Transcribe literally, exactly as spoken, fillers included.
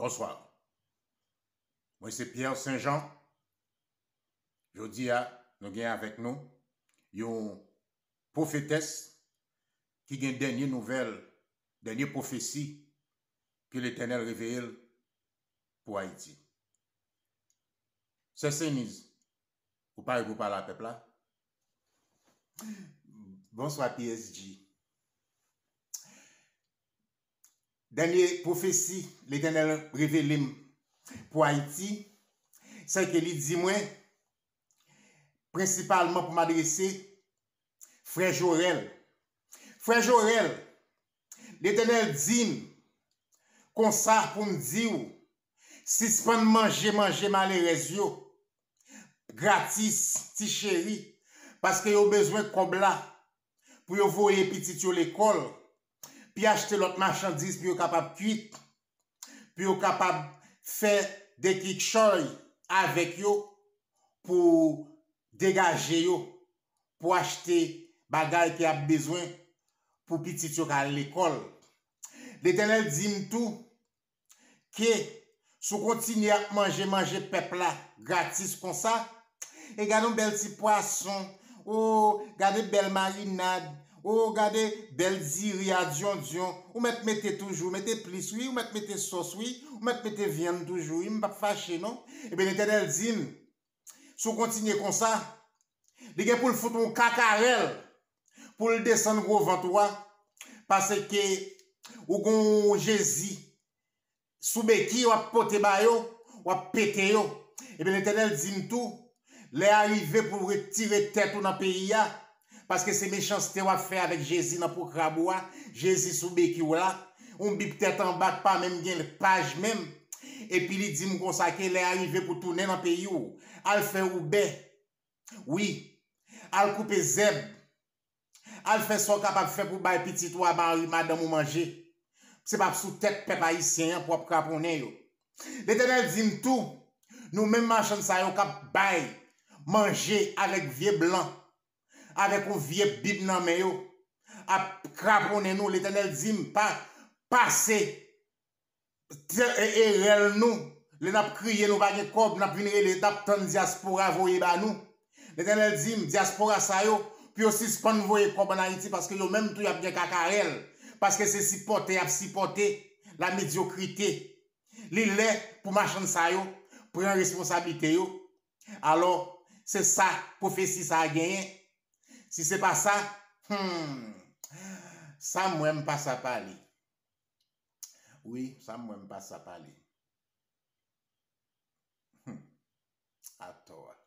Bonswa. Mwen se Pierre Saint-Jean. Jodi a, nou gen avèk nou yon pwofetès ki gen dènye nouvèl, dènye pwofesi ke Letènèl reveye l pou Ayiti. Sè Seniz, ou pare pou pale a pèp la? Bonswa, P S G. Dènye pwofesi Letènèl revele m pou Ayiti, se ke li di mwen, prensipalman pou m adrese frè Jorèl. Frè Jorèl, Letènèl di m konsa pou m di w, sispann manje manje malerèz yo gratis, ti cheri, paske yo bezwen kòb la pou yo voye pitit yo lekòl, pou yo achte lòt machandiz pou yo kapab kwit, pou yo kapab fè de kikchòy avèk yo, pou degaje yo, pou achte bagay ke y ap bezwen pou pitit yo ka al lekòl. Letènèl di m tou ke si w kontinye ap manje manje pèp la gratis konsa, e gade yon bèl ti pwason, o, gade bèl marinad, o, gade bèl diri a dyondyon, ou mèt mete toujou, mete plis wi, ou mèt mete sòs wi, ou mèt mete vyann toujou wi, m p ap fache non. Ebyen Letènèl di m, si w kontinye konsa, li gen pou l fout yon kakarèl pou l desann gwo vant ou a, paske ou gen yon Jezi sou beki w ap pote ba yo, w ap pete yo. Ebyen Letènèl di m tou, lè a rive pou w retire tèt ou nan peyi a, paske se mechanste w ap fè avèk Jezi nan po krab ou a, Jezi sou beki w la, yon bib tèt anba k pa menm gen paj menm. Epi li di m konsa ke lè a rive pou tounen nan peyi w, al fè woubè, wi, al koupe zèb, al fè sa w kapab fè pou bay pitit ou a mari madanm ou manje. Se pa sou tèt pèp ayisyen an pou w ap kraponnen yo. Letènèl di m tou, nou menm machann sa yo k ap bay manje avèk vye blan, avèk yon vye bib nan men yo, ap kraponnen nou, Letènèl di m pa pase e rèl nou, lè n ap kriye nou pa gen kòb, n ap vin rele, n ap tann dyaspora voye ba nou. Letènèl di m, dyaspora sa yo, pou yo sispann voye kòb ann Ayiti, paske yo menm tou y ap gen kakarèl, paske se sipòte y ap sipòte lamedyokrite. Li lè pou machann sa yo pran responsablite yo. Alò, se sa pwofesi sa a genyen. Si se pa sa, hmm, sa m wè m pa sa pale. Wi, sa m wè m pa sa pale. Hmm. Atò a.